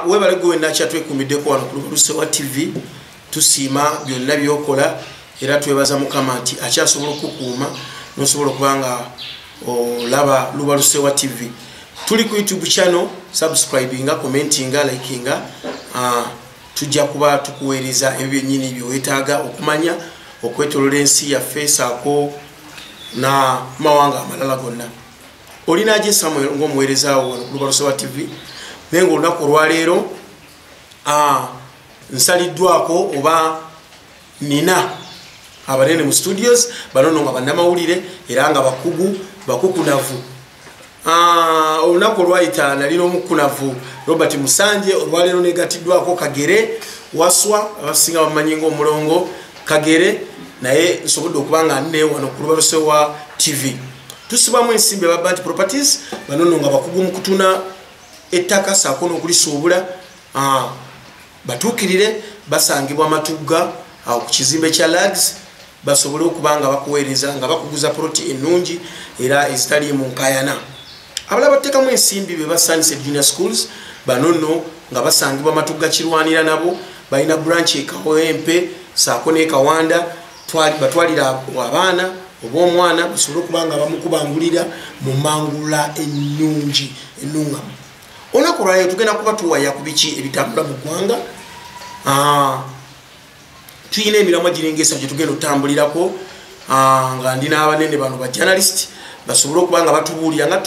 Webale gwe wenna akyatwekuumiddeko wano ku Lubalusewa TV. Tusiima byonna byokola era twebaza Mukama nti akyasobola okukuuma nosobola okuba nga olaba Lubalusewa TV. Tuli ku YouTube channel, subscribinga, commentinga, likinga. Tujja kuba tukuweereza ebyo byennyini byewetaaga okumanya okwetolola ensi yaffe saako na mawanga amalala gonna. Olina Samuel ng'omuweerezaawo wano ku Lubalusewa TV, naye ng'olunaku olwaleero nsaliddwako oba nina abanene mu studios banono nga bannamawulire era nga bakugu bakukunavu. Olunaku olwayita nalina omukunavu Robert Musanje, olwaleero negatiddwako Kagere Waswa, abasinga bamanyi ng'omulongo Kagere, naye nsobodde okuba nga nne wano ku Lubalusewa TV. Tusibamu ensimbi aba Banti Properties, banono nga bakugu mu kutuna ettaka saako n'okulisuubula. Batuukirire, basangibwa Matugga awo ku kizimbe kya Lags, basobole okuba nga bakuweereza nga bakuguza poloti ennungi era ezitaliimu nkayana. Abalala bateekamu ensimbi be ba Sunset Junior Schools, banono nga basangibwa Matugga Kirwanira, nabo balina branch e Kawempe saako n'e Kawanda. Batwalira abaana oba omwana basobole okuba nga bamukubangulira mu mangula ennungi ennungamu. Olunaku olwaleero tugenda kuba tuwaya ku biki ebitambula mu ggwanga. Tuyina emiramwa giringa esatu gye tugenda okutambulirako, nga ndi n'abanene bano ba journalist basobole okuba nga batubuulira nga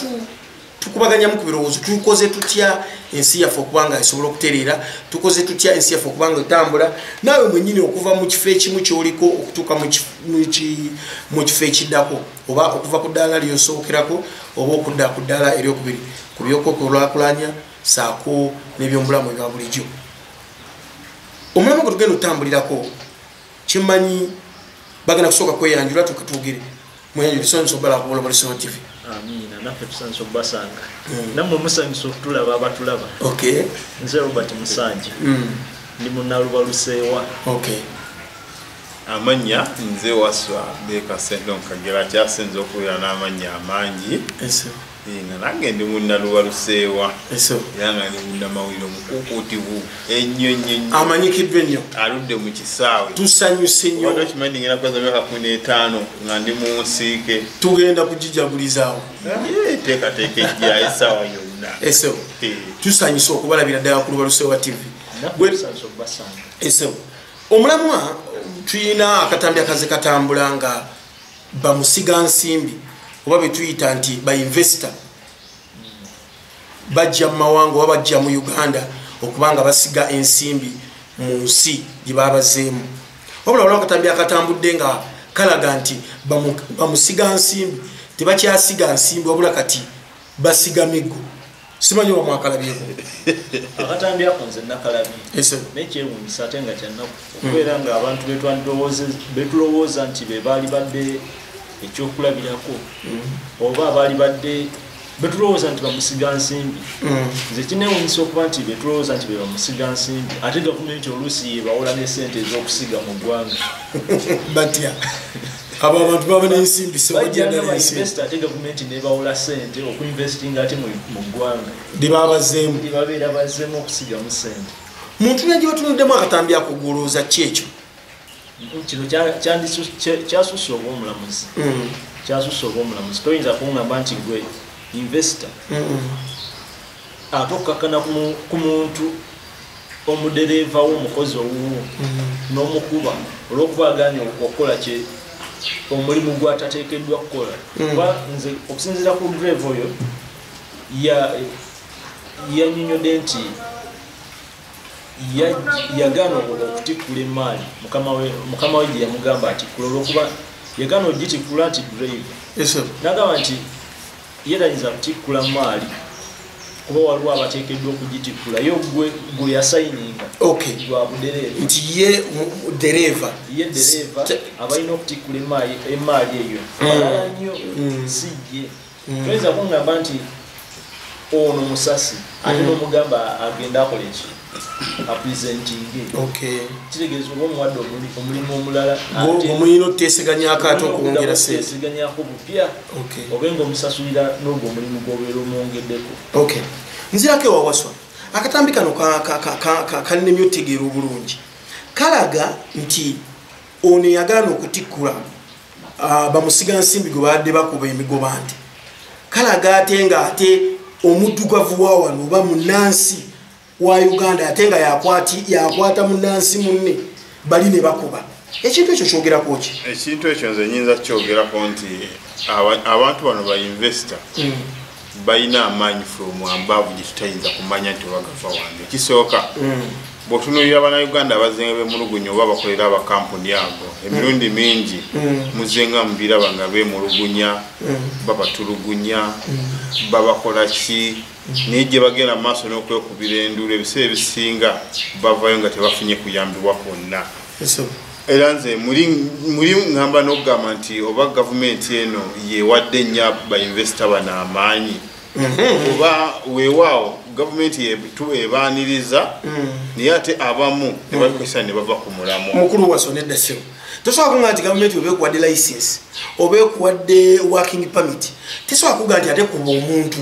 tukubaganyamu ku birowoozo. Tukoze tutya ensi yaffe okuba nga esobola okutereera? Tukoze tutya ensi yaffe okuba nga etambula? Naawe mwennyini okuva mu kifo ekimu ky'oliko okutuuka mu kifo ekiddako, oba okuva ku ddaala ly'osookerako oba okudda ku ddaala eryokubiri ku by'okwekulaakulanya saako n'ebyobulamu ebya bulijjo. Omulamwa gwe tugenda okutambulirako kimanyi bagenda kusooka kweyanjula tukatugire. Mweyanjula sonso bala ku Lubalusewa TV. Amiina, naffe tusanyusa okubasanga. Nammwe musanyusa okutulaba abatulaba. Okay. Nze Robert Musanje. Ndi munnalubalusewa. Okay. Amannya nze Waswa Beka Sendon Kagera, kyasinze okubeera n'amannya amangi. Nga nange ndi munnalubalusewa. Era nga ndi munnamawulire omukuukuutivu ennyo ennyo ennyo. Amanyikiddwa ennyo. Aludde mu kisaawe. Tusanyuse nnyo. Obadde okimanyi ngenda kuweza myaka 15 nga ndi mu nsiike. Tugenda kugijagulizaawo. Teekateeka ejja essaawa yonna. Eso. Tusanyuse okubalabira ddala ku Lubalusewa TV. Naffe tusanyuse okubasanga. Eso. Omulamwa tuyina akatambi akaze katambula nga bamusiga nsimbi oba betuyita nti ba investor bajja mu mawanga oba bajja mu Uganda okubanga basiga ensimbi mu nsi gye babazeemu. Wabula waliwo akatambi akatambudde nga kalaga nti bamusiga nsimbi tebakyasiga nsimbi, wabula kati basiga miggo. Simanyi oba mwakalabyeko. Akatambi ako nze nakalabye. Naye kyewuunyisa ate nga kyannaku okubeera nga abantu betulowooza nti be baali badde ekyokulabirako oba abaali badde betulowooza nti bamusiga nsimbi. Nze kineewuunyisa okuba nti betulowooza nti be bamusiga nsimbi ate gavumenti oluusi yebawola n'essente ez'okusiga mu ggwanga. Batya abo abantu baba n'ensimbi sebajja ate gavumenti nebawola ssente okuinvestinga ate mu ggwanga lye babeera bazzeemu okusigamu ssente. Muntu gye batunuddemu akatambi ako golowooza ki ekyo? Kino kyasusse oba omulamuzi. Kyasusse oba omulamuzi. Toyinza kuŋŋamba nti gwe investor ate okkakkana ku muntu omudereeva w'omukozi owuwo n'omukuba olw'okuba agaanye okukola kye omulimu gw'atateekeddwa kukola. Kuba nze okusinziira ku drive oyo yannyonnyodde nti yagaana okutikkula emaali mukama we gye yamugamba atikkula olw'okuba yagaana ogitikkula nti drive. N'agamba nti ye tayinza kutikkula maali kuba waliwo abateekeddwa okugitikkula yo gwe yasayininga gwa budereeva. Nti ye dereeva. Ye dereeva abalina okutikkula emaali eyo balala nnyo si ye. Toyinza kuŋŋamba nti ono musasi ate n'omugamba agenda akola eki apresentinge. Kitegeeza oba omuwadde omulimu omulala omulina otuteeseganyako ate okwongera ssente. Oteeseganyako bupya obe ng'omusasulira n'ogwo omulimu gw'obeera omwongeddeko. Nzirako ewa Waswa. Akatambi kano kannemye otegeera obulungi. Kalaga nti ono yagaana okutikkula bamusiga nsimbi gwe babadde bakuba emigoba nti kalaga ate nga ate omuddugavu wa wano oba munnansi wa Uganda ate nga yakwata munnansi munne bali ne bakuba. Ekintu ekyo kyogerako ki? Ekintu ekyo nze nnyinza kyogerako nti abantu bano ba investor balina amaanyi from above gye tutayinza kumanya nti bagava wange. Ekisooka, bw'otunuulira Bannayuganda abazenga b'emulugunya oba abakolera abakampuni ago emirundi mingi muzenga mubiraba nga beemulugunya, babatulugunya, babakola ki, naye gye bagenda mu maaso n'okwekubira enduulu ebiseera ebisinga bavayo nga tebafunye kuyambibwa kwonna. Era nze muli ŋŋamba n'okugamba nti oba gavumenti eno yeewadde nnyo ba investor bano amaanyi, oba weewaawo gavumenti ebaaniriza, naye ate abamu ne babikozesa ne bava ku mulamwa. Mukulu waso nedda ssebo, tosobola kuŋŋamba nti gavumenti oba ekuwadde license oba ekuwadde working permit, tesobola kugamba nti ate kuba omuntu.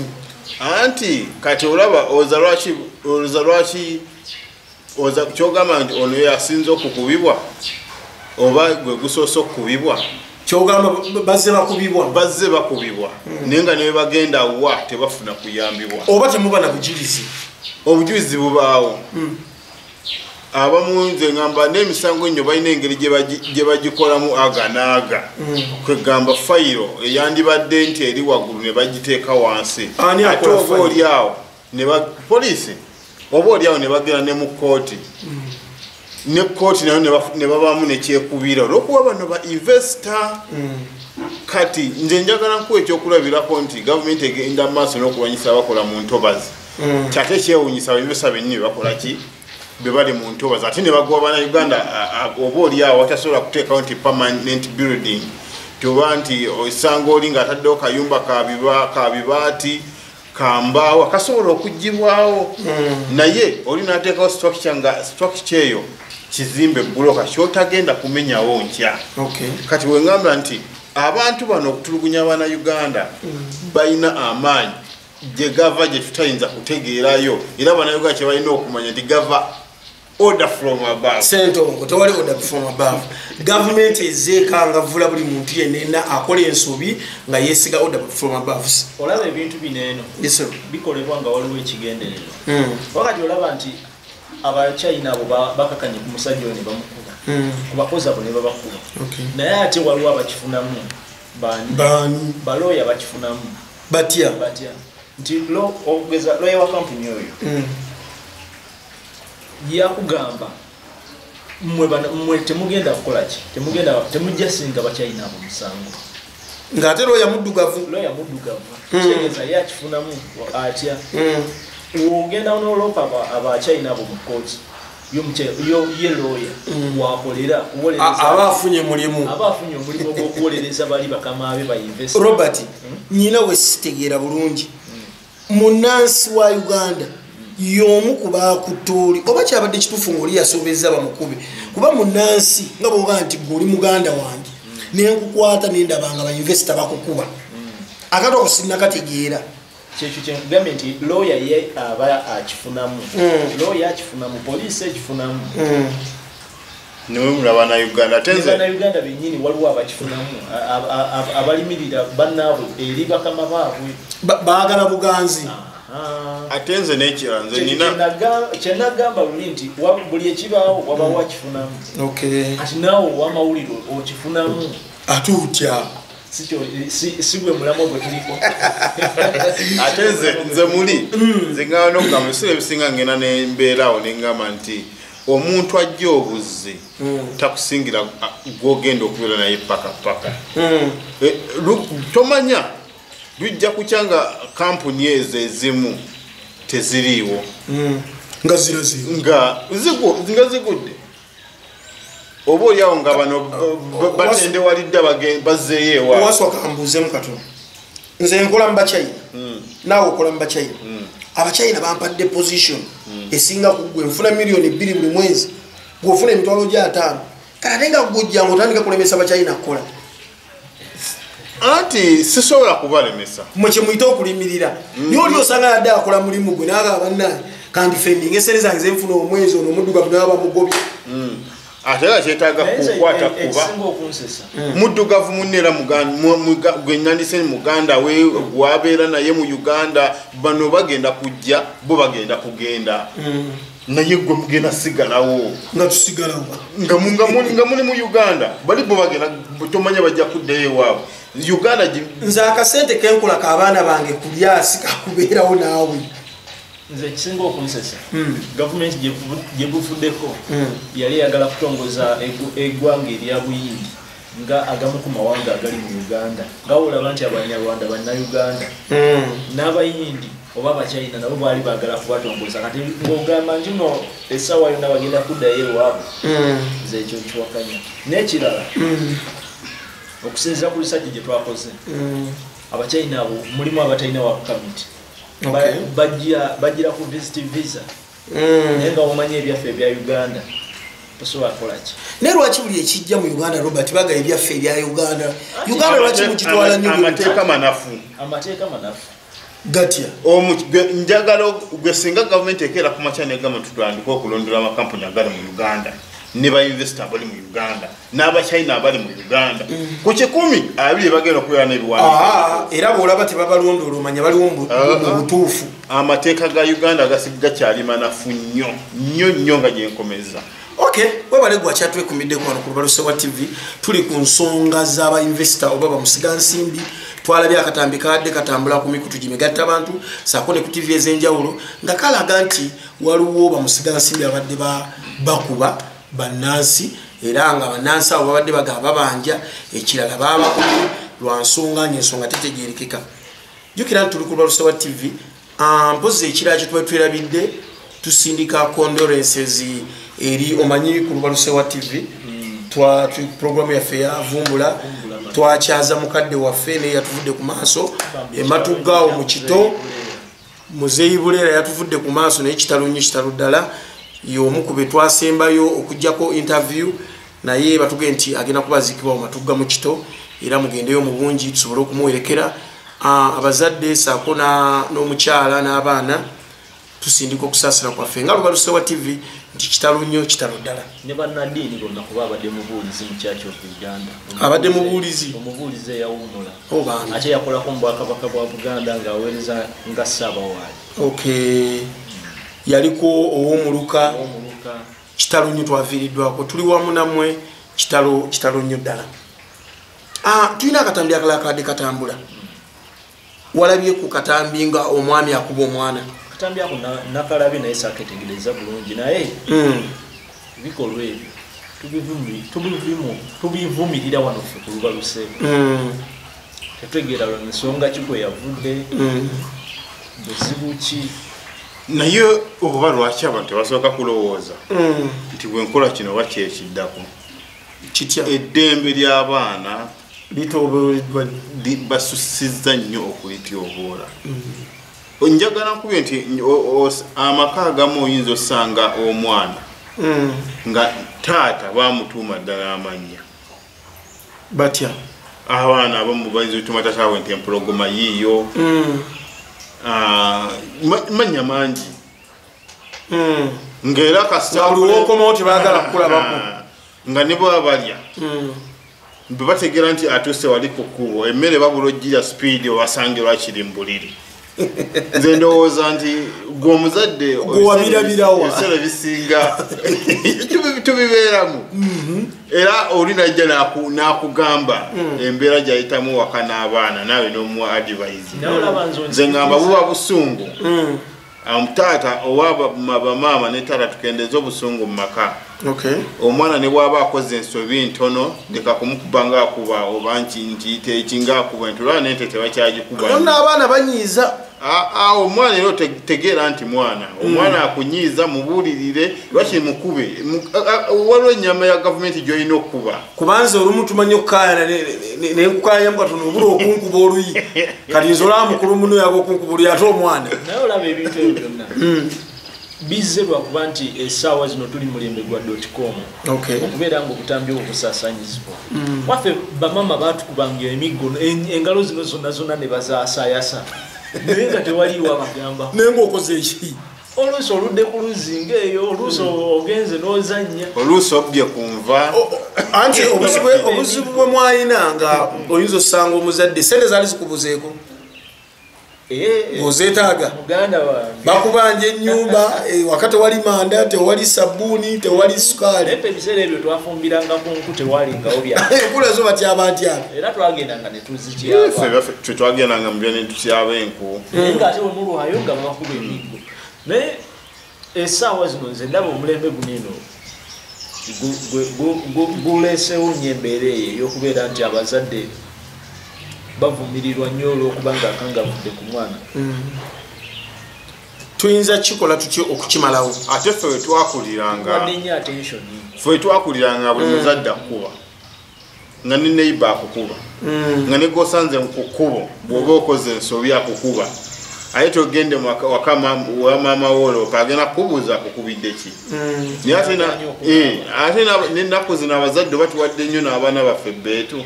Anti kati olaba oza lwaki oza kyogamba nti ono yasinze okukubibwa oba gwe gusoose okukubibwa, kyogamba bazze bakubibwa naye nga ne bagenda wa tebafuna kuyambibwa oba temuba na bujulizi. Obujulizi bubaawo. Abamu nze ngamba n'emisango ennyo balina engeri gye bagikolamu aga n'aga, kwegamba fayiro eyandibadde nti eri waggulu ne bagiteeka wansi, ate oba oli awo poliisi oba oli awo ne bagenda ne mu kkooti, ne kkooti nayo ne babaamu nekyekubira olw'okuba bano ba investor. Kati nze njagala nkuwa ekyokulabirako nti gavumenti egenda mu maaso n'okulwanyisa abakola mu ntobazi, kyate kyewuunyisa ba investor bennyini bakola ki be bali mu ntobazi, ate ne bagoba Bannayuganda oba oli awo atasobola kuteekawo nti permanent building, toba nti osanga oli ng'ataddewo kayumba ka bibaati kambaawo akasobola okugibwawo, naye oli n'ateekawo structure nga structure eyo kizimbe buloka ky'otagenda kumenyawo nkya. Kati we ngamba nti abantu bano okutulugunya Bannayuganda balina amaanyi gye gava gye tutayinza kutegeerayo, era Bannayuganda kye balina okumanya nti gava order from above. Ssentongo, tewali order from above. Gavumenti ezeekangavvula buli muntu yenna akola ensobi nga yeesiga order from above. Olaba ebintu bino eno bikolebwa nga waliwo ekigendererwa. Wakati olaba nti Abachina abo bakakanye ku musajja oyo ne bamukuba, ku bakozi abo ne babakuba, naye ate waliwo abakifunamu baani? Balooya bakifunamu batya? Nti okugeza looya wa kampuni oyo yakugamba mmwe temugenda kukola ki, temujja singa Bachina abo musango, ng'ate looya muddugavu. Kitegeeza ye akifunamu atya? Wogenda n'oloopa Abachina abo mu kkooti, ye looya wakolera aba afunye mulimu, aba afunye omulimu gw'okuwolereza bali bakama be ba investor. Robert, nnyina we sitegeera bulungi, munnansi wa Uganda y'omu ku bakutuuli oba kyabadde kituufu ng'oli yasobezza bamukube, kuba munnansi nga bw'ogaa nti gwe oli muganda wange ne nkukwata ne ndaba nga ba investor bakukuba, akati ako sinnakategeera. Kyekyo kye nkugambye nti looya ye aba akifunamu, looya akifunamu, poliisi ekifunamu, niwe mulaba Bannayuganda. Ate nze Bannayuganda bennyini waliwo abakifunamu abalimirira bannaabwe eri bakama baabwe, baagala buganzi. Ate nze n'ekirala nze nina kye nagamba luli nti buli ekibaawo wabawo akifunamu, ati naawe ow'amawulire okifunamu ate otya? Si gwe mulamwa gwe tuliko. Ate nze muli nze ngamba n'okugamba ebiseera ebisinga ngenda nembeera awo ne ngamba nti omuntu ajja obuzzi takusingira gw'ogenda okubeera naye paka paka. Tomanya lujja kukya nga kampuni ezo ezimu teziriiwo, nga zigudde, oba oliawo nga bano batendewalidde bazzeeyo ewaabwe. Wasooka mbuuzeemu katono, nze nkola mu Bachina, naawe okola mu Bachina. Abachina bampadde position esinga ku ggwe, nfuna 2 million buli mwezi, gw'ofuna 500,000, kale ate nga gujja ng'otandika kulemesa Bachina kukola. Anti sisobola kubalemesa. Mwe kye muyita okulimirira. Naye oli osanga yadde akola mulimu gwe n'agamba bannange Kandi fending esente zange zenfuna omwezi ono omuddugavu naye bamugobye. Ate era kyetaaga kukwata kuba muddugavu munne era gwe nandise muganda we gwabeera naye mu Uganda, bano bagenda kujja bo bagenda kugenda. Naye gwe mugenda sigalawo. Nga tusigalawo. Nga muli mu Uganda bali bo bagenda tomanya bajja kuddayo ewaabwe. Uganda nze akasente kenkola k'abaana bange kulya sikakubeerawo naawe. Nze ekisinga okunsesa gavumenti gye buvuddeko yali eyagala kutongoza eggwanga erya Buyindi nga agamu ku mawanga agali mu Uganda, nga olaba nti Abanyarwanda Bannayuganda n'Abayindi oba Abachina nabo baali baagala kubatongoza. Kati ng'ogamba nti no essaawa yonna bagenda kuddayo ewaabwe, nze ekyo nkiwakanya. N'ekirala okusinziira ku lisajja gye twakoze, Abachina abo mulimu abatalina work permit. Bajira ku visit visa. Naye nga omanyi ebyaffe ebya Uganda tosobola kukola ki. Naye lwaki buli ekijja mu Uganda Robert baga ebyaffe ebya Uganda? Uganda lwaki mukitwala nnyo? Amateeka manafu. Amateeka manafu gatya? Njagala gwe singa gavumenti ekeera ku makya negamba tutandike okulondola amakampuni agali mu Uganda ne ba investor abali mu Uganda n'Abachina abali mu Uganda ku 120 bagenda okubeera n'ebiwandiiko. Era bw'olaba tebabalondoola omanya baliwo mu butuufu. Amateeka ga Uganda gakyali manafu nnyo nnyo nnyo nga gye nkomeza. Okay, webale gwe akyatwekumiddeko wano ku Lubalusewa TV, tuli ku nsonga z'aba investor oba bamusigansimbi. Twalabye akatambi kadde katambula ku mikutu gimigatta abantu saako ne ku TV ez'enjawulo nga kalaga nti waliwo bamusigansimbi abadde bakuba bannansi, era nga bannansi abo babadde bagamba babanja, ekirala baabakubye lwa nsonga ensonga tetegeerekeka. Jjukira nti tuli ku Lubalusewa TV, mpozzi ekirala kye tuba twerabidde tusindika condolences eri omanyi ku Lubalusewa TV programu yaffe yavumbula twakyaza mukadde waffe naye yatuvudde ku maaso ematugaawo mu Kito. Muzeeyi Buleera yatuvudde ku maaso naye kitalo nnyo kitalo ddala. Y'omu ku be twasembayo okuggyako interview naye batugee nti agenda kubaziikibwa mu Matugga mu Kito, era mugendeyo mu bungi tusobole okumuwerekera. Abazadde saako n'omukyala n'abaana tusindika okusaasira kwaffe nga Lubalusewa TV nti kitalo nnyo kitalo ddala. Ne bannaddiini bonna kuba abadde mubuulizi mu Church of Uganda. Abadde mubuulizi? Omubuulizi eyawummula. Ate yakolako mu Bwakabaka bwa Buganda ng'aweereza nga Ssaabawaali. Okay. Yaliko ow'omuluka. Kitalo nnyo twaviiriddwako, tuli wamu nammwe, kitalo kitalo nnyo ddala. Tulina akatambi akalala kadde katambula. Walabye ku katambi nga omwami akuba omwana. Akatambi ako nakalabye naye saaketegereza bulungi, naye bikolwa ebyo tubivumirira wano ffe ku Lubalusewa. Tetutegeera nsonga ki kwe yavudde, buzibu ki. Naye oba lwaki abantu tebasooka kulowooza nti bwe nkola kino oba kyekiddako? Kitya? Eddembe ly'abaana litooboleddwa, basusizza nnyo okulityoboola. Njagala nkubye nti amaka agamu oyinza osanga omwana nga taata bamutuuma ddala amannya. Batya? Abaana abamu bayinza okutuuma taata nti empologoma yiiyo. Mannya mangi. Ng'era kasita buli w'okomawo tebaagala kukulabako. Nga ne bwaba balya bwe bategeera nti atuuse wali ku kkubo, emmere babula ojjira sipiidi obasange lwakiri mu buliri. Nze ndowooza nti gwe omuzadde ebiseera ebisinga tubibeeramu, era oli najja n'akugamba embeera gy'ayitamu waka n'abaana naawe n'omuwa advice. Nze ngamba buba busungu. Taata owa bamaama ne taata tukendeeze obusungu mu maka. Omwana ne bw'aba akoze ensobi ntono leka kumukuba ng'akuba oba nkiyite eki ng'akuba nti olaba n'ente tebakyagikuba. Nno abaana banyiiza. Omwana era otegeera nti mwana omwana akunyiiza mubuulirire lwaki mukube. Waliwo ennyama ya gavumenti gy'olina okukuba. Kubanza olumu tumanyi okukaayana nenkukayanyamu katono obula okunkuba oluyi. Kati nze olaba mukulu muno yaga okunkuba oluyi ate omwana. Naye olaba ebintu ebyo byonna bizze lwakuba nti essaawa zino tuli mulembe gwa .com. Okubeera nga obutambi obwo busaasaanyizibwa. Waffe bamama baatukubanga emiggo engalo zino zonna zonna ne bazaasaayasa. Naye nga tewaliiwo abagamba. Naye ng'okoze eki? Oluusi oludde ku luzzi ng'eyo, oluusi ogenze n'ozannya, oluusi obbye ku nva. Anti obuzibu bwe mwalina nga oyinza osanga omuzadde sente zaali zikubuzeeko, ozeetaaga, bakubanja ennyumba, waka tewali manda, tewali sabbuuni, tewali sukaali. Naye ebiseera ebyo twafumbiranga ku nku, tewalingawo bya enku nazo batyaba ntyaba, era twagendanga ne tuzityaba. Ffe twagendanga mu bya ne tutyaba enku, naye ng'ate bwe mulwayo nga babakuba emiggo. Naye essaawa zino nze ndaba omulembe guno eno guleesewo nnyo embeera eyo ey'okubeera nti abazadde bavumirirwa nnyo olw'okuba nga akangavudde ku mwana. Tuyinza kikola tutya okukimalawo? Ate ffe wetwakuliranga buli muzadde akukuba, nga ne neighbor akukuba, nga ne gwosanze ku kkubo bw'oba okoze ensobi akukuba. Aye togende waka wa maama wo agenda kukubuuza akukubidde ki. Naye ate n'ennaku zino abazadde batuwadde nnyo n'abaana baffe beetu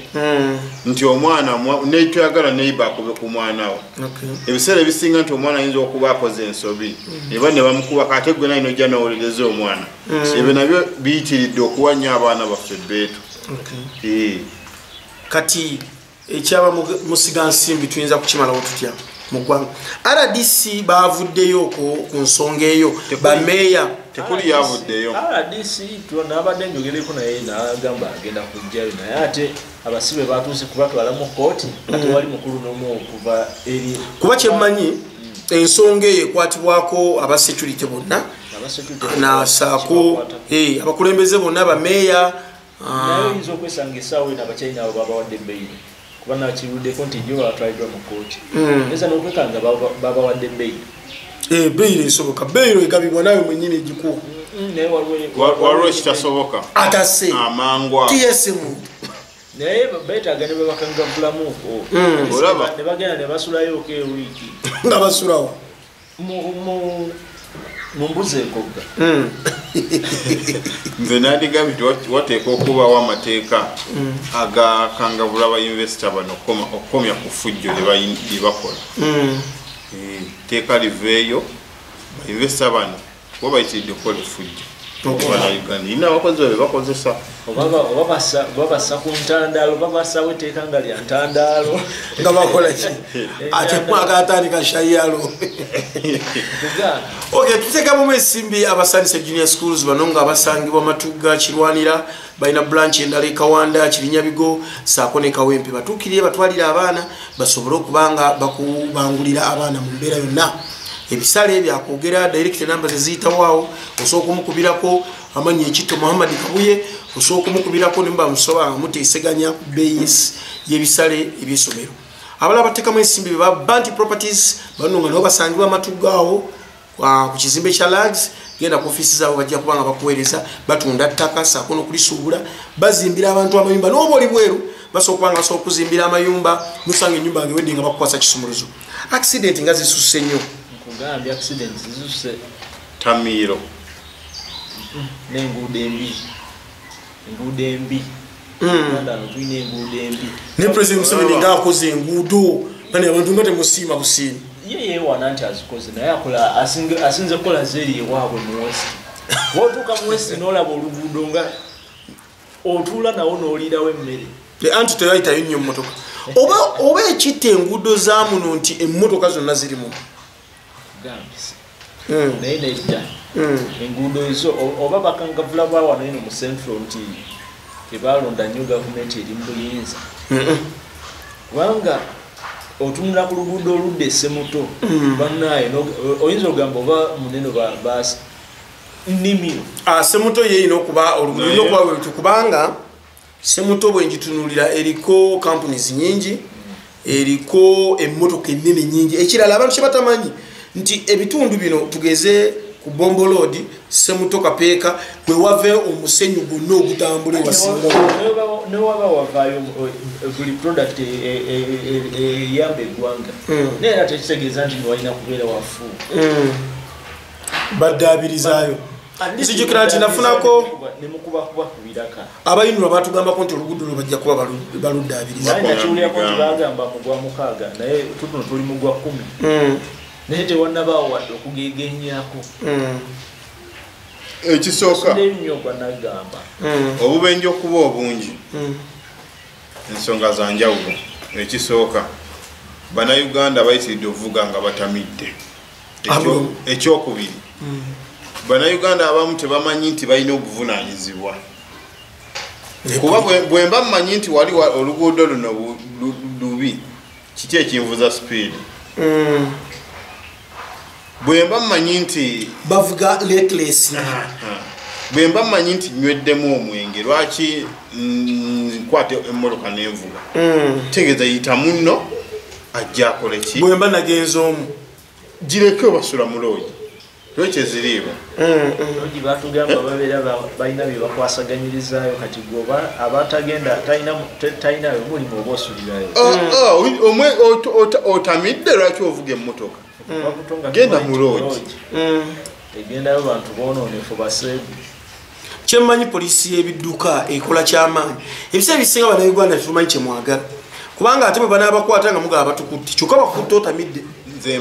nti omwana netoyagala neighbor akube ku mwana wo. Ebiseera ebisinga nti omwana ayinza okuba akoze ensobi eba ne bamukuba, ate gwe naye nojja n'owolereza omwana. Ebyo nabyo biyitiridde okuwa nnyo abaana baffe beetu. Kati ekyaba musigansimbi tuyinza kukimalawo tutya mu ggwanga? RDC bavuddeyo ku nsonga eyo, bameeya tekuli yavuddeyo. RDC nabadde njogereko naye n'agamba agenda kujjayo, naye ate abasibe batuuse kubatwala mu kkooti nga tewali mukulu n'omu okuva eri. Kuba kyemmanyi ensonga eyo ekwatibwako aba security bonna nasaako abakulembeze bonna, bameeya. Naye oyinza okwesanga essaawa eno Abachina abo babawadde beyiro, kuba nakiruddeko nti jjo batwaliddwa mu kkooti, oyinza n'okwekanga babawadde beyiro. Beyiro esoboka, beyiro egabibwa nawe mwenyini egikuwa. Waliwo ekitasoboka atase amangu tsm. Naye beetaaga ne babakangavulamu ne bagenda ne basulayoko ewiiki. Nga basulawo mu mbuzi enkogga. Nze nandigambye nti wateeka okubawo amateeka agakangavula ba investor bano okukomya ku ffujjo lye bakola. Etteeka liveeyo, ba investor bano kuba bayitiridde okukola effujjo. Bannayuganda yina abakozi babe bakozesa oba babassa ku ntandaalo, babassawo etteeka nga lya ntandaalo. Nga bakola ki? Ate mwakatandika shayalo. Okay, tuteekamu ensimbi abasandise junior schools bano nga basangibwa Matugga, Kirwanira, balina branch endala e Kawanda, Kirinyabigo saako ne Kawempe. Batuukirire batwalire abaana basobole okuba nga bakubangulira abaana mu mbeera yonna. Ebisale byakwogera direct number zeziyitawo awo, osobola okumukubirako amannya Ekitto Muhammad Kabuye, osobola okumukubirako ne muba musoba nga muteeseganya ku bbeeyi y'ebisale eby'essomero. Abalala bateekamu ensimbi be ba Banti Properties bano nga nabo basangibwa Matugga awo ku kizimbe kya Lags. Genda ku ofiisi zaabwe, bajja kuba nga bakuweereza. Batunda ttaka saako n'okulisuubula, bazimbira abantu amayumba n'oba oli bweru basobola okuba nga basobola okuzimbira amayumba, musanga ennyumba nga ewedde nga bakukwasa kisumuluzo. Accident nga zisusse nnyo. Nkugambye accident zisusse. Tamiiro n'enguudo embi, enguudo embi. Uganda no tulina enguudo embi. Ne President Museveni ng'akoze enguudo bane, abantu nga temusiima busiimi. Ye yeewaana nti azikoze, naye akola asinze kukola zeeri ewaabwe mu west. Bw'otuuka mu west n'olaba oluguudo nga otuula nawo n'oliirawo emmere. Anti teyayitayo nnyo mmotoka oba ekitta enguudo za muno nti emmotoka zonna ziri muno. Gambye naye nedda, enguudo ezo oba bakangavula ba wano eno mu central nti tebalonda nnyo gavumenti eri mu buyinza, kubanga otunula ku luguudo oludda esemuto, bannaye oyinza okugamba oba munene basi nnimiro. Semuto ye erina okuba oluguudo lulina okuba bwe lutyo, kubanga Semuto bwe ngitunuulira eriko companies nyingi, eriko emmotoka ennene nyingi. Ekirala abantu kye batamanyi nti ebitundu bino, tugeze ku Bombo Road, Semuto, Kapeeka, bwe wava omusenyu gwonna ogutambula ewasinga. Newaba wavaayo buli product eyamba eggwanga, naye era tekitegeeza nti walina kubeera wafu. Baddaabirizaayo. Nzijukira nti nafunako nemukubakuba ku biraka. Abayinula batugambako nti oluguudo lwo bajja kuba baluddaabiriza. Naye nakiwulirako nti bagamba mu gwa 6, naye tutuno tuli mu gwa 10. Naye tewannabaawo wadde okugeegenyako. Ekisooka nnyo gwa nagamba obubenje okuba obungi ensonga za njawulo. Ekisooka, Bannayuganda bayitiridde okuvuga nga batamidde. Ekyokubiri, Bannayuganda abamu tebamanyi nti balina obuvunaanyizibwa. Kuba bwe mba mmanyi nti wali oluguudo luno lubi, kiki ekinvuza sipiidi? Bwe mba mmanyi nti bavuga reckless, bwe mba mmanyi nti nyweddemu omwenge, lwaki nkwate emmotoka n'envuga? Tegeeza yita munno ajja akole ki? Bwe mba nagenze omu gireke obasula mu loogi, lweki eziriiwo? Loogi batugamba babeera balina bye bakwasaganyirizayo, kati gwe abatagenda talinayo mulimu oba osulirayo. Otamidde lwaki ovuga emmotoka? Genda mu loogi. Egendayo bantu boonoonefu baseegu. Kyemmanyi poliisi y'ebidduka ekola kyamaanyi. Ebiseera ebisinga Bannayuganda tetumanyi kye mwagala, kubanga ate bwe banaabakwata nga mugaba batukutte, kyokka bakutte otamidde,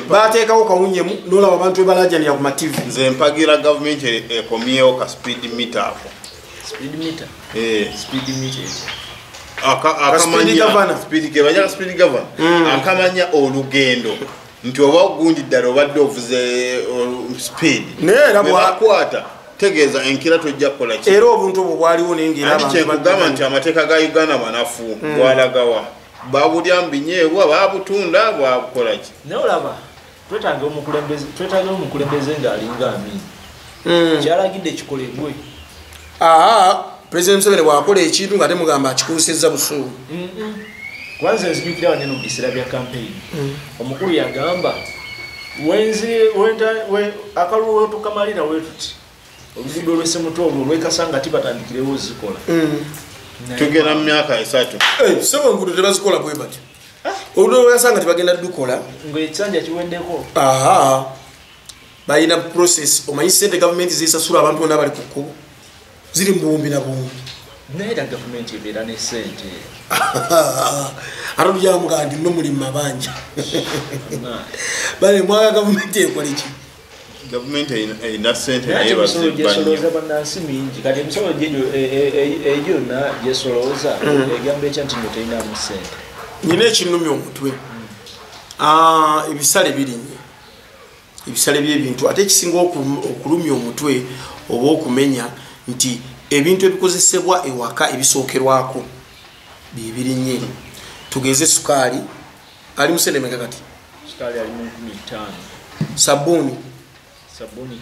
bateekawo kawunyemu n'olaba abantu be balajanira ku mativi. Nze mpagira gavumenti ekomyewo ka speed meter ako. Speed meter? Speed meter. Akamanya speed governor. Akamanya olugendo nti oba gundi ddala obadde ovuze speed. Naye era bwakwata tegeeza enkira tojja kukola ki? Era obuntu obwo bwaliwo naye ng'era abantu kyekugamba nti amateeka ga Uganda manafu bwalagawa. Babulya mu binyeebwa, babutunda, bwabukola ki? Naye olaba twetaaga omukulembeze ng'alinga Amin. Kyalagidde kikolebwe. President Museveni bw'akola ekintu nga temugamba akikozesezza busuulu. Kwanza nzijukira wano mu biseera bya campaign. Omukulu yagamba akalulu tukamalira wetuti oluguudo lw'Essemuto olwo lwekasanga tibatandikirewo zikola. Tugenda mu myaka 3. Sebo enguudo tebazikola bwe batyo. Oluguudo lwekasanga tebagenda dukola ng'ekisanja kiweddeko. Balina process. Omanyi ssente gavumenti zisasula abantu bonna bali ku kkubo ziri mu buwumbi na buwumbi. Naye era gavumenti ebeera ne ssente. Ate olujja nti nno mulimu mabanja. Bale mwagala gavumenti ekole ki? Gavumenti erina ssente naye bazibba nnyo. Gyesolooza bannansi mingi. Kati emisolo egyonna gyesolooza egamba etya nti nno terinamu ssente? Nina ekinnumya omutwe. Ebisale birinye. Ebisale by'ebintu ate ekisinga okulumya omutwe oba okumenya nti ebintu ebikozesebwa ewaka ebisookerwako bibirinye. Tugeze sukaali ali mu ssente mmeka kati? Sukaali ali mu 5,000. Sabbuuni? Sabbuuni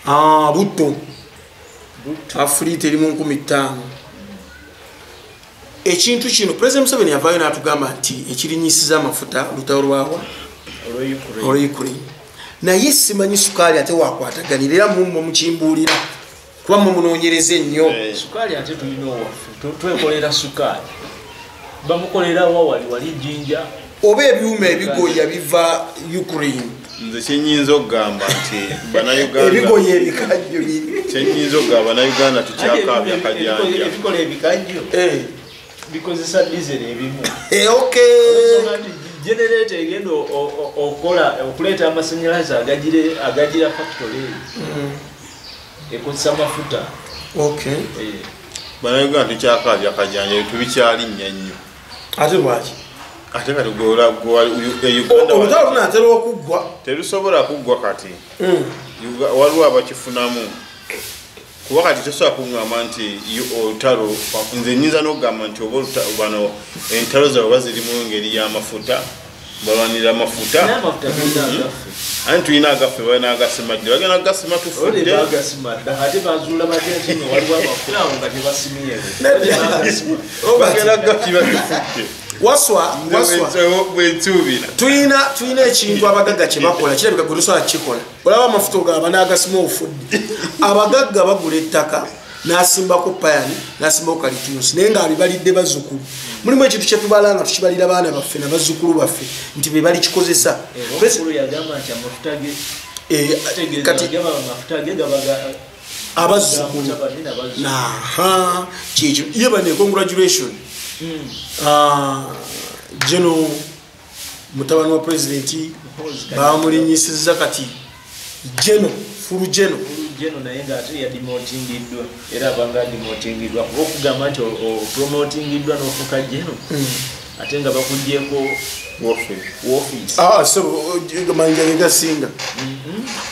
7,800. Butto afuliita eri mu 5,000. Ekintu kino President Museveni yavaayo n'atugamba nti ekirinyisiza amafuta lutalo lwawa olw'Ukraine. Naye simanyi sukaali ate wakwataganira era mumwe mukimbuulira kuba mwe munoonyereza ennyo. Sukaali ate tulina owaffe, twekolera sukaali. Bamukolera wa wali Jinja. Oba ebyuma ebigoya biva Ukraine. Nze kyenyinza okugamba nti Bannayuganda ebigoya ebikajjo biri. Kyenyinza okugamba Bannayuganda tukyakaabya kajanja. Ebikola ebikajjo bikozesa diesel ebimu. Generator egenda okola okuleeta amasannyalaze agagira factory ekozesa mafuta. Bannayuganda tukyakaabya kajanja tubikyalinnya nnyo. Ate lwaki? Ate kati Uganda olutalo lunaatera okuggwa. Terusobola kuggwa kati. Waliwo abakifunamu. Kuba kati tosobola kuŋŋamba nti olutalo, nze nnyinza n'okugamba nti oba bano entalo zaabwe baziri mu ngeri y'amafuta, balwanira amafuta. Anti tulina agaffe balina agasima dde, bagenda kugasima tufudde. Ate bazuula batya nti nno waliwo amafuta awo nga tebasimye. Bagenda kugasima tufudde. Waswa tulina ekintu abagagga kye bakola kirabika gwe tosobola kukikola. Olaba amafuta ogaba n'agasima ofudde. Abagagga bagula ettaka n'asimbako payani n'asimbako kalitunsi naye ng'abibalidde bazzukulu. Mulimu ekintu kye tubala nga tukibalira baana baffe na bazzukulu baffe nti be balikikozesa. Kati abazzukulu naha kyekyo ye bane congratulation. General Mutabani wa pulezidenti bamulinyisizza kati geno fulu geno geno, naye ng'ate yadimotingiddwa, era abanga adimotingiddwa kuba okugamba nti opromotingiddwa n'ofuuka geno ate nga bakugyeko office. Mayinja ge gasinga.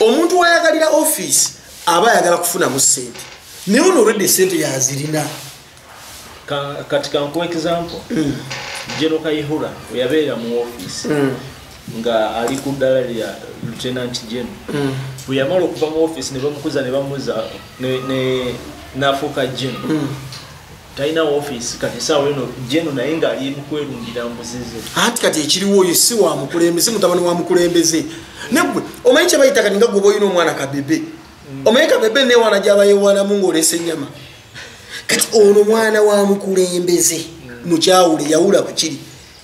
Omuntu wayagalira office aba ayagala kufunamu ssente, naye ono olwedde sente yazirina. Kati kankuwa example. Geno Kayihura weyabeera mu office nga ali ku ddala lya lieutenant general, bwe yamala okuva mu office ne bamukuza ne bamuza n'afuuka general, talina office kati essaawa eno general, naye ng'ali mu kwerundira mbuzi ze. Anti kati ekiriwo oyo si wa mukulembeze, mutabani wa mukulembeze. Negwe omanyi kye bayita kati nga gwe olina omwana kabebe, omanyi kabebe newaana gy'aba yeewanamu ng'oleese ennyama. Kati ono mwana wa mukulembeze, mukyawule yawula ku kiri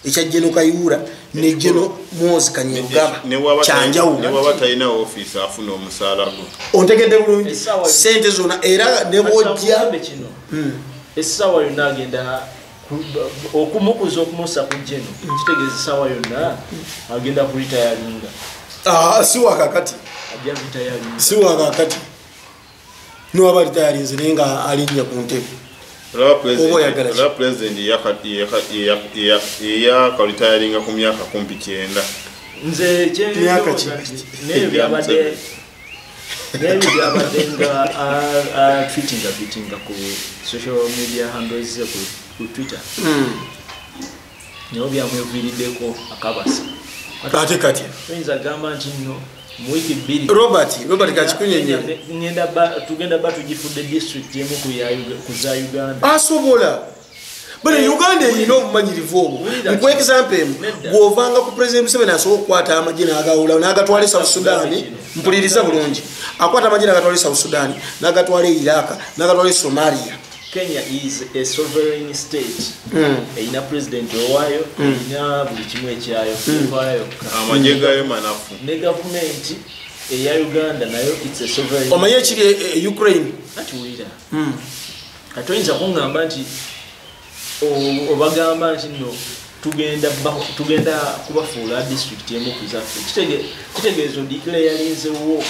ekya Geno Kayihura ne Geno Muhoozi Kainerugaba kyanjawulo. Ne bw'aba talina ofiisi afuna omusaala gwe. Ontegedde bulungi, sente zonna era ne bw'ojja kino essaawa yonna agenda okumukuza okumussa ku Geno, kitegeeza essaawa yonna agenda kuritayalinga. Si wakakati, ajja ritayalinga, si wakakati, niwaba ritayalinze naye nga alinnya ku ntebe. Olaba pulezidenti yakalitayalinga ku myaka kumpi 90. Nze n'ebyo byabadde nga tweetinga ku social media handles ze ku Twitter, naye byamweviiriddeko akabasa. Ate kati oyinza gamba nti nno mu wiiki 2 Robert kakikunyenye tugenda ba tugifudde district emu ku za Uganda. Asobola bale Uganda erina obumanyirivu obwo. Nkuwa example emu, bw'ovanga ku President Museveni asobola okukwata amagye n'agawula n'agatwala e South Sudan. Mpuliriza bulungi, akwata amagye n'agatwala e South Sudan, n'agatwala e Iraq, n'agatwala e Somalia. Kenya is a sovereign state. Erina president owaayo, erina buli kimu ekyayo, etwalayo amagye gayo manafu. Ne gavumenti eya Uganda nayo it's a sovereign. Omanyi ekiri e Ukraine? Ati wulira, kati oyinza kuŋŋamba nti obagamba nti nno tugenda kubafuula district emu ku zaffe, kitegeeza odeclarinzewo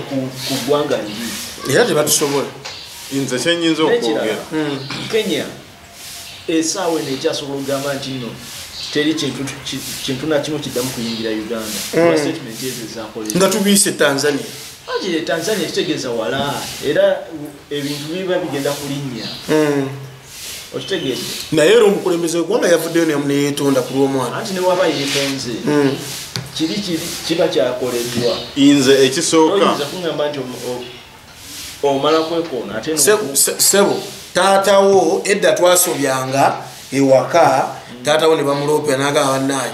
ku ggwanga liri, era tebatusobola. Nze kyenyinza okwogera, Kenya essaawa eno ekyasobola okugamba nti nno teri kintu na kimu kiddamu kuyingira Uganda olwa statement ezo ezakoleddwa nga tubiise Tanzania. Anti Tanzania kitegeeza wala, era ebintu biba bigenda kulinnya. Okitegeeza. Naye era omukulembeze w'eggwanga yavuddeyo neyeetonda ku lw'omwana. Anti ne waba yeetonze, kiri kiba kyakoleddwa. Nze ekisooka oyinza kuŋŋamba nti omala kwekoona ate sebo taatawo edda twasobyanga ewaka, taatawo ne bamuloopera n'agamba bannaaye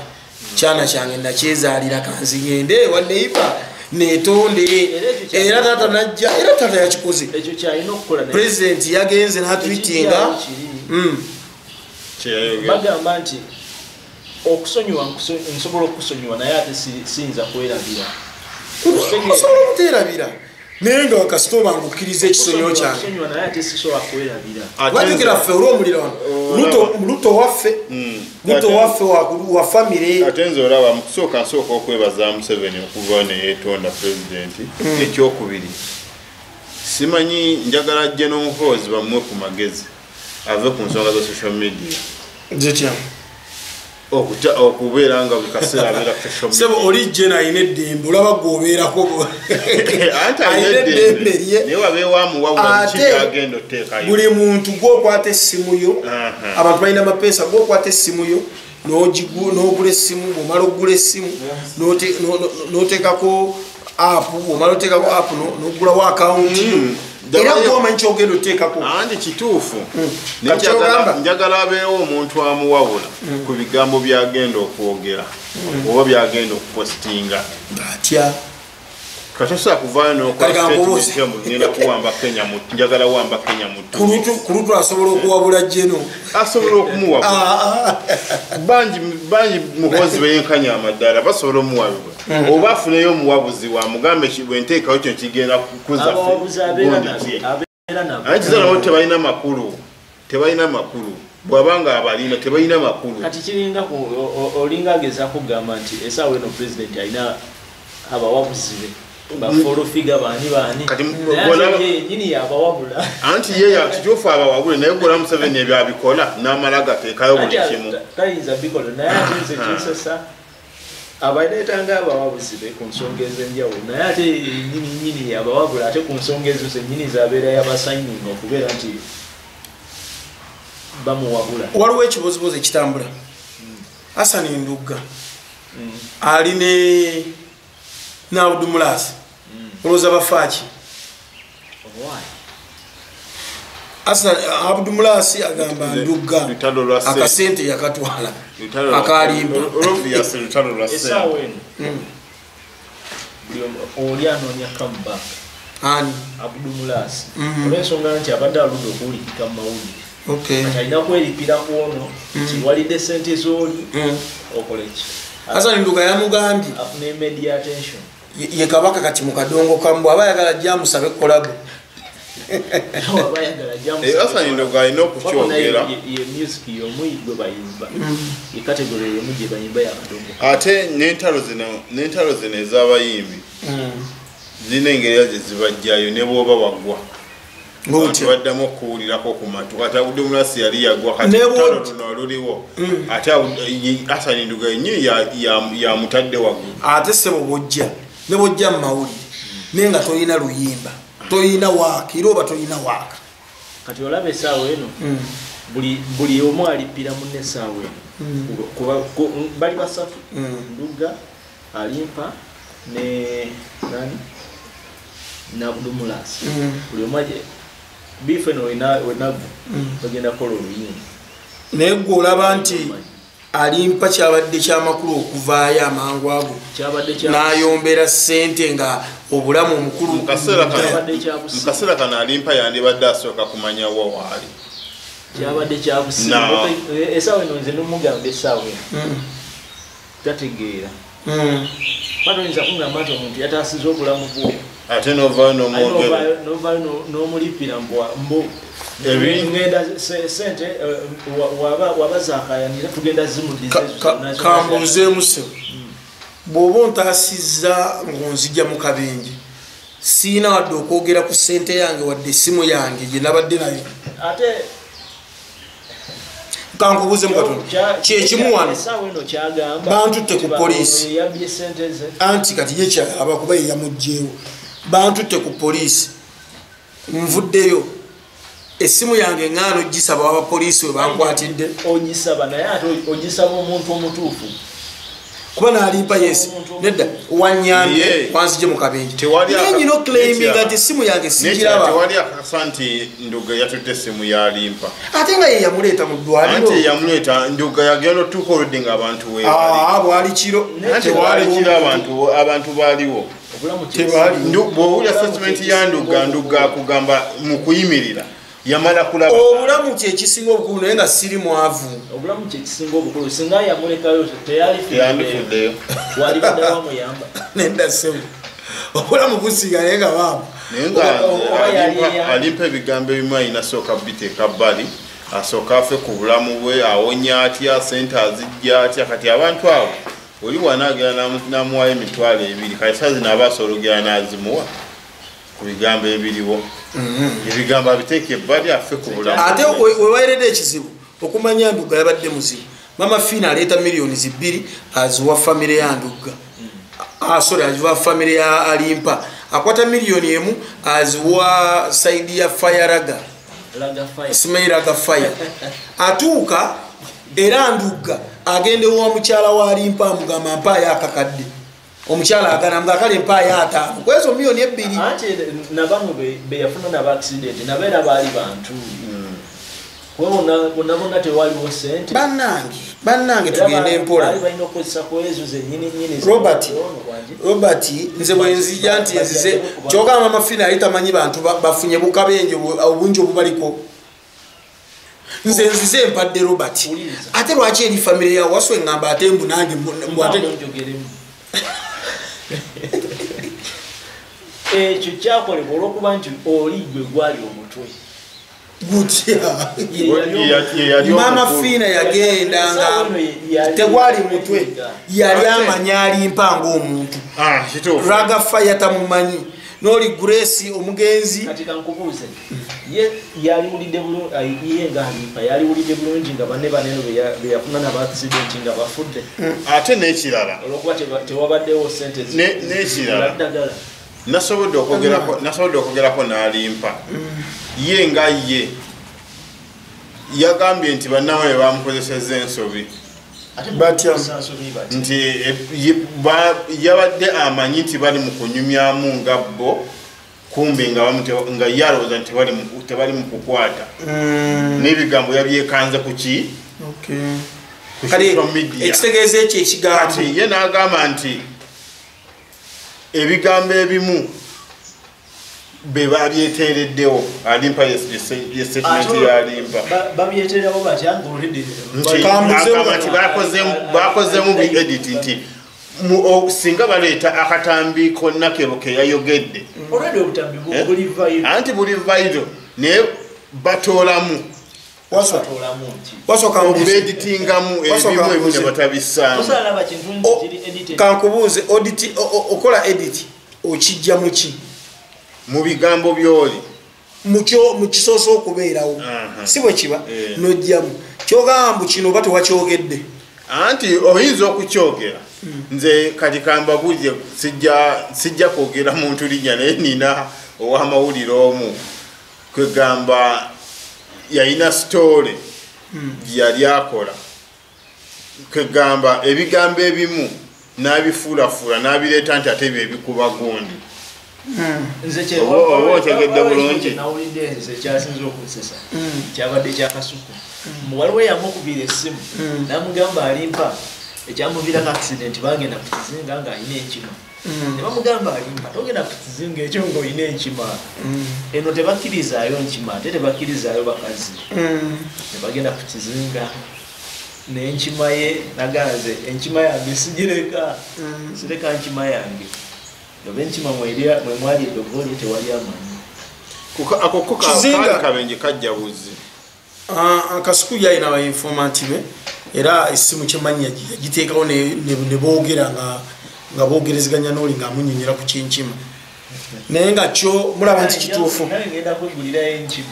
kyana kyange nakyezaalira kanzigende ewa neighbor neetonde, era taata najja, era taata yakikoze. Ekyo kyalina okukola. Pulezidenti yagenze n'atwitinga. Bagamba nti okusonyiwa nsobola okusonyiwa naye ate siyinza kwerabira. Osobola obuteerabira naye nga kasita obanga okkiriza ekisonyiwo kyange. Wajjukira ffe olw'omuliro wano Luto waffe, Luto waffe wa famire. Ate nze olaba mu kusooka nsooka okwebaza Museveni okuva ne yeetonda pulezidenti. Ekyokubiri, simanyi njagala General Muhoozi bamuwe ku magezi ave ku nsonga za social media. Zitya? Okubeera nga buli kaseera abeera ku social media. Sebo oli Gen alina eddembe, olaba gw'obeerako. Anti alina eddembe lye, naye wabeewo amuwabula biki by'agenda oteekayo. Buli muntu gw'okwata essimu yo, abantu balina amapeesa, gw'okwata essimu yo n'ogula essimu, bw'omala okugula essimu n'oteekako app, bw'omala oteekako app n'ogulawo akawunti yo. Era gw'omanyi ky'ogenda oteekako. Anti kituufu. Njagala abeewo omuntu amuwabula ku bigambo by'agenda okwogera oba by'agenda okupositinga. Atya? Kati osobola kuvaayo n'okola statement mbu ngenda kuwamba Kenya njagala wamba Kenya mu Kulutu asobola okuwabula Geno. Asobola okumuwabula. Bangi Muhoozi beyenkanya amaddaala basobola omuwabula. Oba afuneyo omuwabuzi wamugambe bwe nteekawo kino kigenda kukuza ffe. Anti nabo tebalina makulu. Tebalina makulu. Bw'abanga abalina tebalina makulu. Kati kiringa olinga agezaako kugamba nti essaawa eno pulezidenti alina abawabuzi be bafollow figure baani baani. Kati nyini yabawabula. Anti ye kituufu abawabule naye gola Museveni ebyo abikola n'amala gateekayo buli kimu. Tayinza bikola naye ate nze kinsesa abaleetanga abawabuzi be ku nsonga ez'enjawulo naye ate nyini nyini yabawabula ate ku nsonga ezo zennyini zabeera yabasayininga okubeera nti bamuwabula. Waliwo ekibuuzobuuzo ekitambula. Hassan Ndugga ali ne Abdu Mulasi olowooza bafaaki? Abdu Mulasi agamba Ndugga akasente yakatwala akalimba. Essaawa eno oli anoonya comeback. Ani? Abdu Mulasi olw'ensonga nti abadde aludde okuwulikika mu mawulire. Okay. Alina kweripira ku ono nti walidde ssente z'oli okole ki? Hassan Ndugga yamugambye afune media attention. Ye kabaka kati mu kadongo kambu aba ayagala ajje amusabe collabo. Hassan Ndugga alina okukyogera. Ye music y'omu gwe bayimba. Ye category y'omu gye bayimba ya kadongo. Ate n'entalo zino ez'abayimbi zirina engeri gye zibajjayo ne bw'oba waggwa. Baddamu okuwulirako ku matu. Kati Abdu Mulasi yali yagwa kati olutalo luno luliwo. Ate Hassan Ndugga yennyini yamutadde waggulu. Ate ssebo bw'ojja ne bw'ojja mu mawulire naye nga tolina luyimba, tolina waaka era oba tolina waaka. Kati olaba essaawa eno buli omu alipira munne essaawa eno. Bali basatu. Ndugga, Alimpa ne nani? Na Abdu Mulasi. Buli omu bifu eno wenagu bagenda kukola oluyimba. Naye ggwe olaba nti Alimpa kyabadde kyamakulu okuvaayo amangu ago n'ayombera ssente nga obulamu omukulu. Mu kaseera kano Alimpa yandibadde asooka kumanya wa waali. Kyabadde kyabusiru. Essaawa eno nze nomugamba essaawa eno tategeera. Batoyinza kungamba nti omuntu yataasizza obulamu bwo ate n'ovaayo n'omwogera n'ovaayo n'omulipira mbu ngenda sente waba zaakayanira tugenda zimuddiza. Kambuuzeemu ssebo, bw'oba ontaasizza ng'onzijja mu kabenje siina wadde okwogera ku ssente yange wadde essimu yange gye nabadde nayo. Ate kankubuuze mukatono kyekimu wano bantutte ku poliisi. Anti kati ye kyalaba kuba ye yamuggyeewo. Bantutte ku poliisi nvuddeyo essimu yange ŋŋaano gisaba abapoliisi we bankwatidde. Ogisaba naye ate ogisaba omuntu omutuufu. Kuba n'alimpa yesi nedda wanyambye wanzije mu kabenje. Naye nyina oclaiminga nti essimu yange sigiraba. Tewali akakasa nti Ndugga yatutte essimu ya Alimpa. Ate nga ye yamuleeta mu ddwaliro. Anti yamuleeta Ndugga yagenda otuuka oludde nga abantu weebali. Bwali kiro. Tewali kiro abantu baaliwo. Bw'owulira statement ya Ndugga, Ndugga akugamba mu kuyimirira yamala kulaba. Obulamu kye kisinga obukulu naye nga siri mwavu. Obulamu kye kisinga obukulu singa yamulekayo teyalifuddeyo. Walibadde wamuyamba. Nedda ssebo. Obulamu businga naye nga baaba. Naye nga Alimpa ebigambo ebimu alina sooka biteeka bbali asooka afe ku bulamu bwe awonya atya ssente azijja atya. Kati abantu abo oli wanaagera n'amuwayo 20,000 kati saa zino aba asobola okugera n'azimuwa ku bigambo ebiriwo. Ebigambo abiteeka ebbali afe ku bulamu. Ate webayiredde ekizibu okumanya Ndugga yabadde muzibu. Mama Fiina aleeta 2 million aziwa famire ya Ndugga. Sorry, aziwa famire ya Alimpa. Akwata 1 million aziwa saidi ya Fire Raga. Ismail Raga Fire. Atuuka era Ndugga agende wa mukyala wa Alimpa amugamba mpaayo akakadde. Omukyala agana mga kale mpaayo 5 kwezo 2 million. Ate nabamu be yafuna naba accident nabeera baali bantu. Bonna bonna tewaliwo ssente. Bannange tugende mpola. Robert nze bwe nzija nti nzize kyokka Mama Fiina yali tamanyi bantu bafunye bukabenje obungi obubaliko. Nze nzize mpadde Robert. Ate lwaki eri famire ya Waswa engamba ate mbu nange mbu ate njogeremu. Ekyo kyakolebwa olw'okuba nti oli gwe gwali omutwe. Gutya Mama Fina yagenda nga tegwali mutwe, yali amanya alimpa ng'omuntu. Ragafa yatamumanyi noli Grace omugenzi. Kati kankubuuze, ye yaliwulidde bulungi, ye nga alimpa yaliwulidde bulungi nga banne banene be yafuna n'aba accident nga bafudde. Ate n'ekirala olwokuba tewabaddewo ssente n'ekirala nasobodde okwogerako n'alimpa. Ye nga ye yagambye nti bannamwe bamukozesezza ensobi. Nti yabadde amanyi nti bali mu kunyumyamu nga bo, kumbe nga yalowooza nti tebali mu kukwata. N'ebigambo yabyekanze ku ki? Ku social media. Ekitegeeza ekyo ekigambo. Kati ye n'agamba nti ebigambo ebimu be babyeteereddewo. Alimpa ye statement y'alimpa. Babyeteerewo batya ng'olidde? Nti bakozemu bi edit nti singa baleeta akatambi konna ke yayogedde. Olwedde obutambi buli viral. Anti buli viral naye batoolamu. Beditingamu ebimu ebimu ne batabissaamu. Kankubuuze, okola edit okijja mu ki? Mu bigambo by'oli. Mu kisoose okubeerawo. Si bwe kiba, n'ojjamu. Ky'ogamba kino oba tewakyogedde. Anti oyinza okukyogera. Nze kati kambabuuze, sijja kwogera muntu linnya naye nina ow'amawulire omu. Kwegamba yalina story gye yali akola. Kwegamba ebigambo ebimu n'abifuulafuula n'abireeta nti ate bye bikuba gundi. Oba otegedde bulungi. Nawulidde nze kyasinze okunsesa kyabadde kya Kasuku. Waliwo eyamukubira essimu n'amugamba alimpa ekyamuviirako accident, bagenda ku kizinga ng'alina enkima. Ne bamugamba alimpa togenda ku kizinga ekyo ng'olina enkima. Eno tebakkirizaayo nkima, ate tebakkirizaayo bakazi. Ne bagenda ku kizinga n'enkima ye naganze enkima yange sigireka, sireka nkima yange. Oba enkima mwe mwali eddogo lye tewali amanyi. Ako ko kabenje kajja buzi. Kasuku yalina ba informant be era essimu kyemanyi yagiteekawo ne boogera nga boogerezeganya n'oli ng'amunnyonnyola ku ky'enkima. Naye nga kyo mulaba nti kituufu. Ngenda kwegulirayo enkima.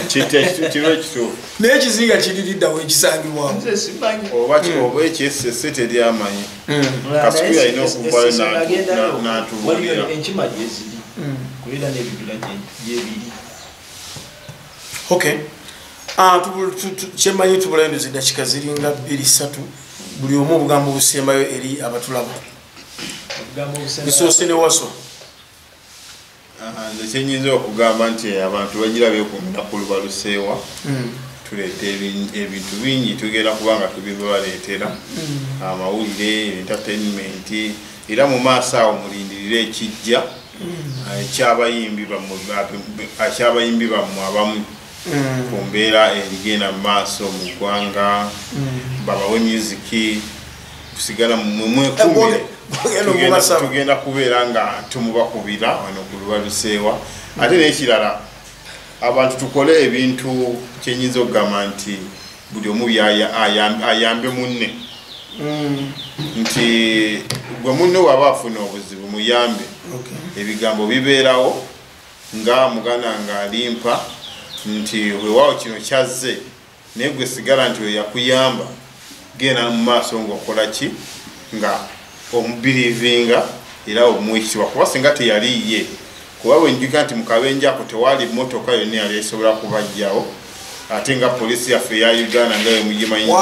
Kiba kituufu. Naye ekizinga kiririddawo ekisangibwawo. Nze simanyi. Oba ekyesese teri amanyi. Kasuku yalina okuvaayo n'atubuulira. Enkima gye ziri. Kubeera n'ebibira gye biri. Okay. Kyemanyi tubulayo ndozi eddakiika ziringa 2-3 buli omu obugambo obusembayo eri abatulaba. Bisoose ne Waso. Nze kyenyinza okugamba nti abantu bagira beekuumira ku Lubaluseewa. Tuleeta ebintu bingi tugenda kubanga tubibaleetera. Amawulire, entertainment, era mu maaso awo mulindirire ekijja ekyabayimbi bammwe abamu ku mbeera erigenda mu maaso mu ggwanga, babawe music, kusigala mwekuumire. Tugenda kubeera nga tumubakubira wano ku Lubaluseewa. Ate n'ekirala abantu tukole ebintu kyenyinza okugamba nti buli omu ayambe munne. Nti gwe munne waba afuna obuzibu muyambe. Ebigambo bibeerawo nga muganda nga alimpa nti weewaawo kino kyazze, naye gwe sigala nti we yakuyamba genda mu maaso ng'okola ki nga omubirivinga era omuwa kuba singa teyali ye. Kuba bwe njugga nti mu kabenje ako tewali mmotoka yonna yali esobola kubajjawo, ate nga poliisi yaffe eya Uganda nga mugimanyi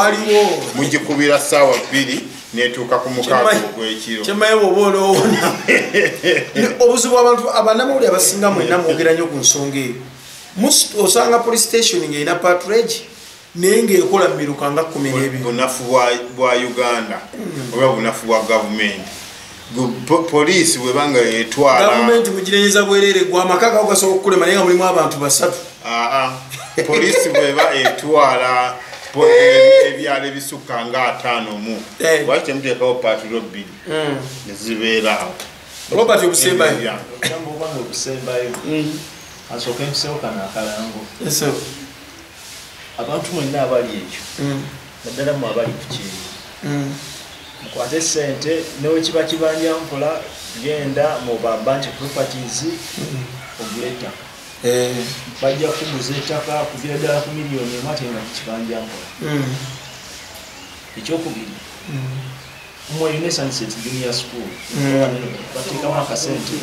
mugikubira ssaawa 2 n'etuuka ku 6 ogw'ekiro. Kyemmanyi bw'oba onoowona. Obuzibu abantu abannamawulire abasinga mwenna mwogera nnyo ku nsonga eyo. Osanga police station ng'erina patridge naye ng'ekola mu miruka nga 12. Bunafu bwa Uganda oba bunafu bwa gavumenti. Poliisi bwebanga etwala gavumenti mugirenyeza bwerere gwa amaka gago gasobola okukulema naye nga mulimu abantu 3. Poliisi bweba etwala ebyalo ebisukka nga 5 lwaki temuteekawo patrol 2 ne zibeera awo? Robert obusembayo. Obugambo obwange obusembayo. Asooke mpisewo kano akalango. Abantu mwenna abali ekyo, naddala mu abali ku kyeyo, mukwate ssente newe kiba kibanja mpola, genda mu ba Bank Properties ogule ettaka. Bajja kuguza ettaka kugira ddala ku 1 million ate nga kibanja mpola. Ekyokubiri, mmwe Sunset Junior School bateekamu akasente,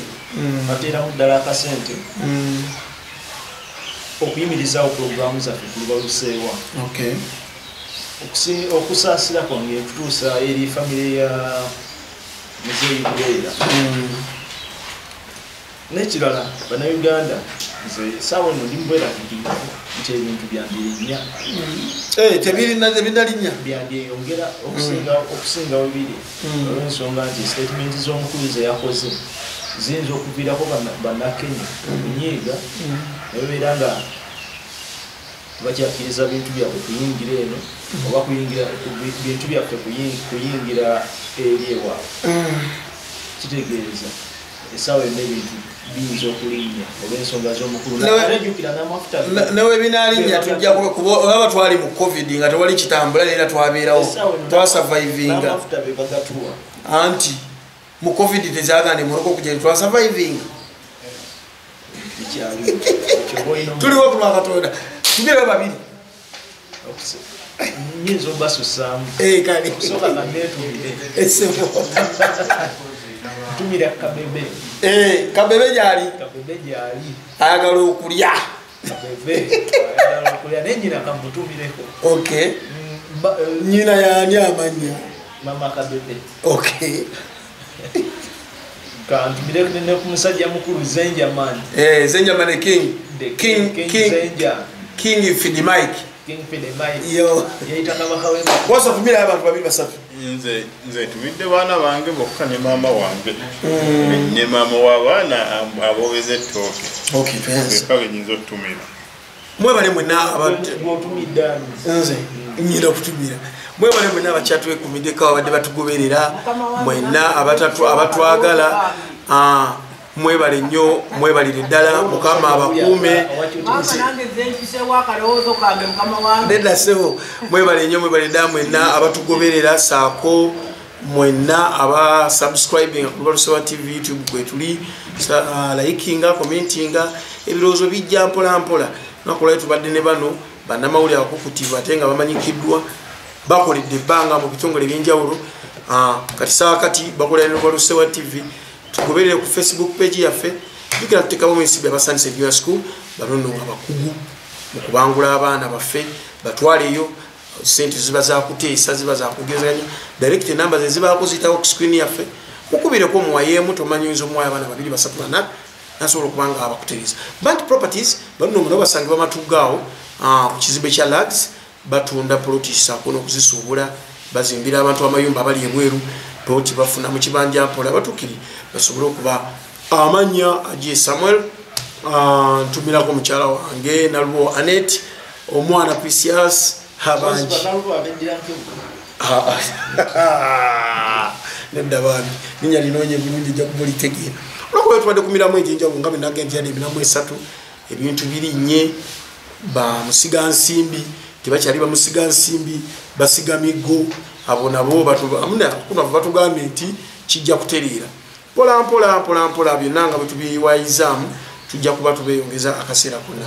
bateeramu ddala akasente okuyimirizaawo puroguramu zaffe ku Lubaluseewa. Okusaasira kwange nkutuusa eri famire ya Muzeeyi Buleera. N'ekirala, Bannayuganda, nze saawa eno ndi mubweraliikirivu nti ebintu byandirinnya. Tebinalinnya. Byandyeyongera okusinga we biri, olw'ensonga nti statement z'omukulu ze yakoze ziyinza okuviirako Bannakenya okunyiiga ne babeera nga tebakyakkiriza bintu byabwe kuyingira eno oba kuyingira bintu byaffe kuyingira eri ewaabwe. Kitegeeza essaawa yonna ebintu biyinza okulinnya olw'ensonga z'omukulu. Ate n'amafuta. Newe binalinnya tujja kuba oba twali mu COVID nga tewali kitambula, era twabeerawo, twasurvivinga. N'amafuta be bagatuwa. Anti mu COVID tezagane emmotoka okugenda, twasurvivinga. Bikyaliwo ekyo olina. Tuliwo ku lwa Katonda. Tubeerewo babiri. Nyinza obasussaamu. Kale. Okusooka kaneetumire. Esebo. Ntumira Kabebe. Kabebe gyali. Kabebe gyali. Ayagala okulya. Kabebe ayagala okulya, naye nyina kamutumireko. Okay, nyina yaani amanya? Mama Kabebe. Okay. Kantumire ne ku musajja mukulu Zenjaman. Zenjaman King. The King. King. King. Zenja. King Fidimike. King Fidimike. Yo. Yeyita kabaka we. Wasatumira abantu babiri basatu. Nze tumidde baana bange bokka ne maama wange ne maama w'abaana aboobeza ettooke. Okay, thanks. Beka benyinza okutumira. Mwebale mwenna. Gwotumidde ani? Nze nyina okutumira. Mwebale mwenna abakyatwekumiddeko, abadde batugoberera mwenna, abatatu abatwagala. Mwebale nnyo, mwebalire ddala, Mukama abakuume. Maama, nange nze akalowoozo kange, mukama wange. Nedda ssebo, mwebale nnyo, mwebale ddala mwenna abatugoberera, saako mwenna aba subscribing ku Lubalusewa TV YouTube kwetuli, likinga, commentinga, ebirowoozo bijja mpola mpola. Nakulwayo tubadde ne bano bannamawulire abakukutivu ate nga bamanyikiddwa, bakoledde ebbanga mu bitongole ebyenjawulo. Kati saawa kati bakolera ne Lubalusewa TV. Tugoberere ku Facebook page yaffe. Jjukira tuteekamu ensimbi aba Sunset Junior School, bano nno nga bakugu mu kubangula abaana baffe, batwaleyo sente ziba zakuteesa, ziba zakugezanya. Direct namba ze zibaako ziyitawo ku screen yaffe, mukubireko muwayeemu. Tomanyi, oyinza omuwayo abaana babiri, basatu, bana, nasobola okuba nga abakutereeza. Bank Properties bano nno basangibwa Matugga awo, ku kizimbe kya Lags. Batunda poloti saako n'okuzisuubula, bazimbira abantu amayumba abali ebweru, poloti bafuna mu kibanja mpola, batuukiri basobole okuba. Amanya Aje Samuel. Ntumirako mukyala wange Nalwo Anet, omwana Precious, abangi. Banalubo abeddira Nkebuka. Nedda bambi, linnya linoonye bulungi, ejja kuba olitegeera. Olwokuba tubadde ku miramu egyenjawulo nga bwenagenda nti emiramu esatu, ebintu birinnye, bamusiga nsimbi tebakyali bamusiga nsimbi, basiga miggo. Abo nabo batugambye nti kijja kutereera mpola mpola mpola mpola, byonna nga bwe tubiwayizaamu tujja kuba tubeeyongeza akaseera konna.